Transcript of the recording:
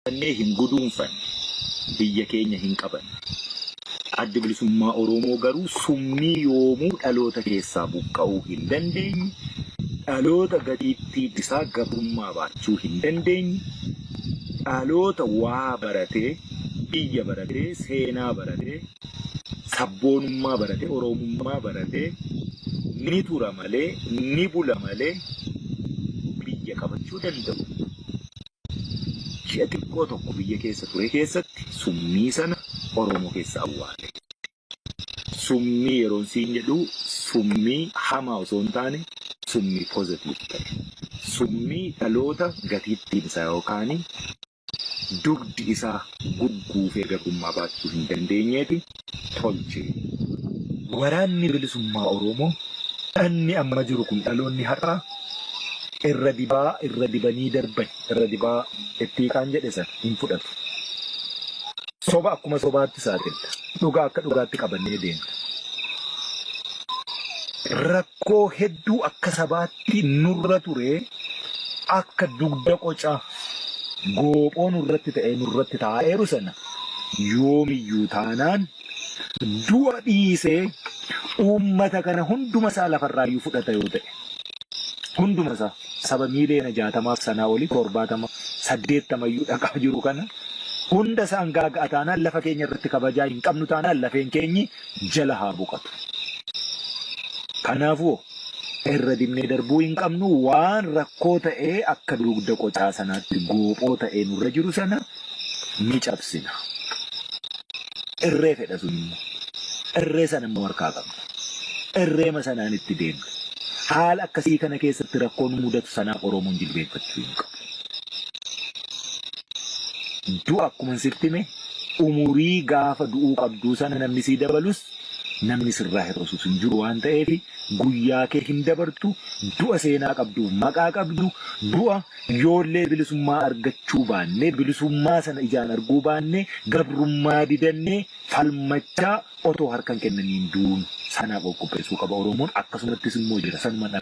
Qabannee hin guduunfanne, biyya keenya hin qabanne. Addi Bilisummaa Oromoo garuu summii yoomuu dhaloota keessaa buqqa'uu hin dandeenye, dhaloota gatiittiin isaa gabrummaa baachuu hin dandeenye, dhaloota waa baratee, biyya baratee, seenaa baratee, sabboonummaa baratee, Oromummaa baratee ni tura malee, ni bula malee biyya qabachuu danda'u. Ji'a xiqqoo tokko biyya keessa ture keessatti summii sana Oromoo keessa awwaale. Summii yeroon siin jedhu summii hamaa osoo hin taane summii positive ta'e. Summii dhaloota gatiittiin isaa yookaan dugdi isaa gugguufee gabrummaa baachuu hin dandeenyeeti tolche. Waraanni Bilisummaa Oromoo dhanni amma jiru kun dhaloonni har'aa irra dibaa irra dibanii darban irra dibaa ittiiqaan jedhe sana hin fudhatu. Soba akkuma sobaatti saaxilla. Dhugaa akka dhugaatti qabannee deemna. Rakkoo hedduu akka sabaatti nurra ture akka dugda qocaa goophoo nurratti ta'ee nurratti taa'eeru sana yoomiyyuu taanaan du'a dhiisee uummata kana hunduma isaa lafarraayyuu fudhata yoo ta'e hunduma isaa saba miiliyoona 60f sanaa olii 70 80yyuu dhaqaa jiru kana hunda isaan gaaga'a taanaan lafa keenya irratti kabajaa hin qabnu taanaan lafeen keenyi jala haa boqatu. Kanaafuu irra dibnee darbuu hin qabnu waan rakkoo ta'ee akka dugda qocaa sanaatti goophoo ta'ee nurra jiru sana ni cabsina. Irree fedha sun immoo. Irree sana immoo harkaa qabna. Irreema sanaan itti deemna. Haala akkasii kana keessatti rakkoo nu mudatu sanaaf Oromoon jilbeenfachuu hin qabu. Du'a akkuman sitti hime umurii gaafa du'uu qabduu sana namni sii dabalus namni sirraa hir'isuus hin jiru waan ta'eef guyyaa kee hin dabartu du'a seenaa qabduuf maqaa qabdu du'a yoollee bilisummaa argachuu baannee bilisummaa sana ijaan arguu baannee gabrummaa didannee falmachaa otoo harka hin kennaniin duunu sanaaf of qopheessuu qaba Oromoon akkasumattis immoo jira sanuman arga.